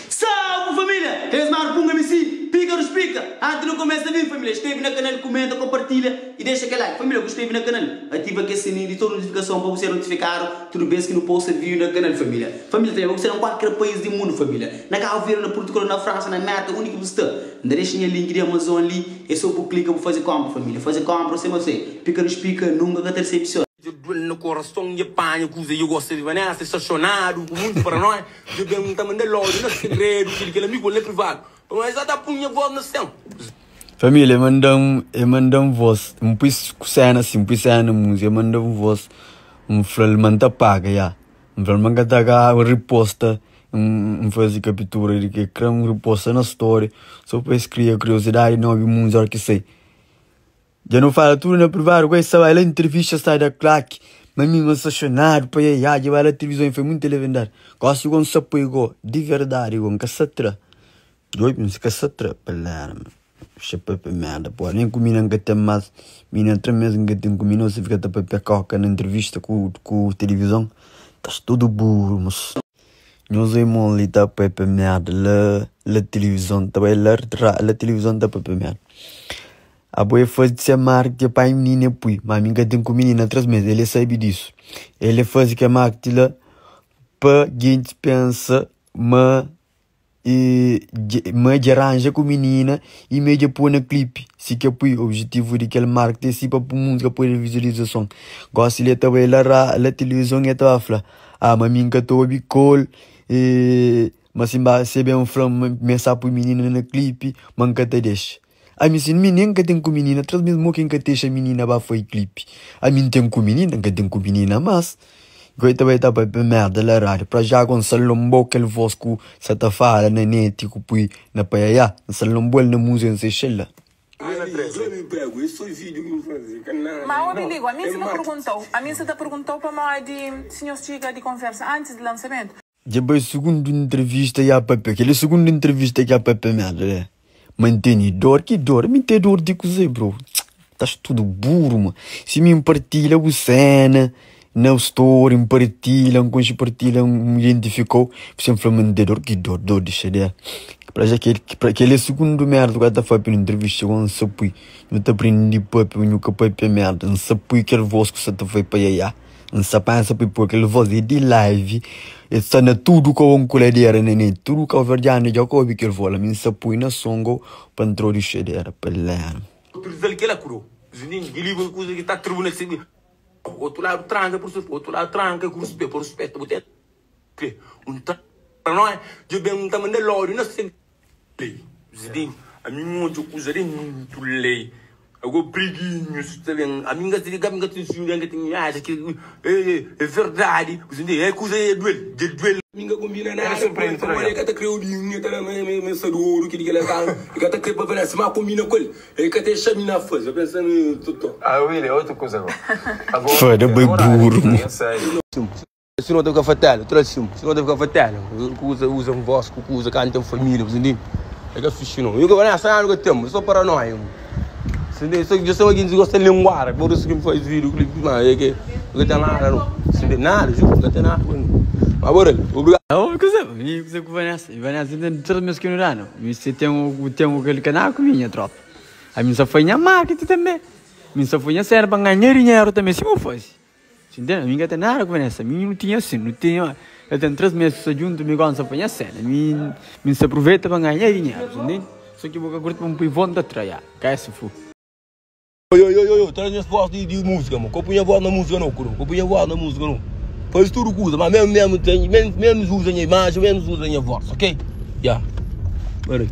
Salve família! Esmar Punga MC, pica dos pica! Antes de começar vídeo família, inscreve na canal, comenta, compartilha e deixa aquele like. Família, que inscreve na canal, ativa aquele sininho de toda notificação para você ser notificado toda vez que não posta vídeo na canal família. Família também, você em qualquer país do mundo família. Na Cabo Verde, na Portugal, na França, na América, onde que você está. Deixa o link de Amazon ali, é só por clicar para fazer compra família. Fazer compra, você você. Pica nos pica, nunca que terceira Dja duel na korason dja panha kuza dja gosta di Vanessa Estacionadu ku munti paranoia Dja ben ta manda lódi na segredu Kel kel amigu la é privadu Pamodi sa ta pun nha voz na sen. Família, e manda-m, e manda-m voz N pui sena si, N pui sena na múzika E manda-m voz, N fla-l ma N ta paga, ya N fla-l ma N ka ta ka riposta N faze kapitura di ke kre N riposta na story So pa es kria kuriosidadi na obi múzika óra ki sai. Dja nu fala tudu na privadu ku es sa bai la entrevista sai da klaki ma mi ma sta xonadu pa iaiá dja bai la tilivizon i foi muntu elevendadu gosi go nsa poi go di verdadi go nka sa tra djobe mi ka sa tra pa lera ma xa papia merda pora nen kumida nka ten mas mi na tra mes nka ten kumida o si fika ta papia koka na entrevista ku ku tilivizon tas tudu buru mos. Nhos irmon li ta papia merda la la tilivizon ta bai la la tilivizon ta papia merda. Abo é faze se marketing pa minina é pui, ma mi nka ten ku minina 3 mes, el é sabe disso. El é faze ke marketing la pa gentis pensa ma e ma dja ranja ku minina i ma dja poi na clipe. Si ke pui, objetivo di kel marketing é si pa pui musika poi visualizason. Gosi li el ta bai la ra la tilivizon el ta ba fla, ah ma mi nka ta obi kol e ma si ba si ben fla-m ma el sa pui minina na clipe ma nka ta dexa. Ami sin mi nen ka ten ku minina tras mes mo ki nka texa minina ba fai clipe ami nten ku minina nka ten ku minina mas goi ta bai ta papia merda la radio pra ja go nsa lonbou kel voz ku sa ta fala na net ku pui na paiaiá nsa lonbou el na musica nsa xel la. Ma obi ligo, ami nsa ta perguntau, ami nsa ta perguntau pamodi si nhos txiga di konversa antis di lansamentu. Dja bai sugundu entrevista ya papia kel é sugundu entrevista ki ya papia merda le ma N tene dor ki dor mi ten dor di kuze bro tas tudu buru ma si mi N partilha bu sena na story N partilha N konxe partilha N identifikau si N fla ma N ten dor ki dor dor di xadera pra ja kel kel é sugundu merda ku ya ta papia na entrevista ku N sa pui nu ta prende papia nu ka papia merda N sa pui kel voz ku sa ta fai pa yaya. N sa pensa pa poi kel voz li di live E sta na tudu kau un kuladera na net Tudu kauverdianu dja ka obi kel voz la Mi N sa poi na songo pa N trodi xadera pa lera. Autorizal kela ku do Zinin di li kuza ki ta tribunal si Otu ladu tranka por otu ladu tranka ku ruspetu pa ruspeta bu ten kre un ta paranoia dja ben un ta manda lódiu na se Lei Zidane ami n odja kuza dentu lei ago briguinhos ta ben ami n ka ten ami n ka ten siumi ami n ka ten inveja ki é verdadi é kuza é duel dja duel. Mi n ka kombina nada ku el pamodi el ka ta kre obi mi ta ma mi sta di oru kili kila tal el ka ta kre pa Vanessa ma kombina ku el el ka dexa mi na faze pensa mi tuto. Fada bai burro. Si no ta fika fatela, tra sim. Si no ta fika fatela, usa usa um voz ku kuza kantu ten família, bu ntende? É ka fixi não. Eu ka nessa ano ka tem, só paranoia. Si ntende? Só só alguém gosta de linguara, por isso que me faz vídeo clipe, mas é que não tem nada não. Si ntende? Nada, juro, não tem nada. Mas bora, obrigado. Oh, kuze, mi kuze ku Vanessa, Vanessa tem 3 meses que não dá não. Mi se tem o tem o aquele canal com minha tropa. A mim só foi nha marketing também. Mim só foi nha cena para ganhar dinheiro também, se eu fosse. Si ntende? Mi ka ten nada ku Vanessa, mi nu tinha asin, nu tinha, el ten 3 mes sta djuntu mi gosi nsa panha sena, mi mi nsa apruveita pa nganha dinheru, si ntende? So ki bu ka kurti pa bu pui vonta tra, ya, ka es fu. Oi oi oi oi, traz nhas voz di di música mo, ka pui nha voz na música no kuro, ka pui nha voz na música no. Faz tudo kuza, mas mesmo mesmo tem, menos, menos usa nha imagem, menos usa nha voz, ok? Ya. Peraí.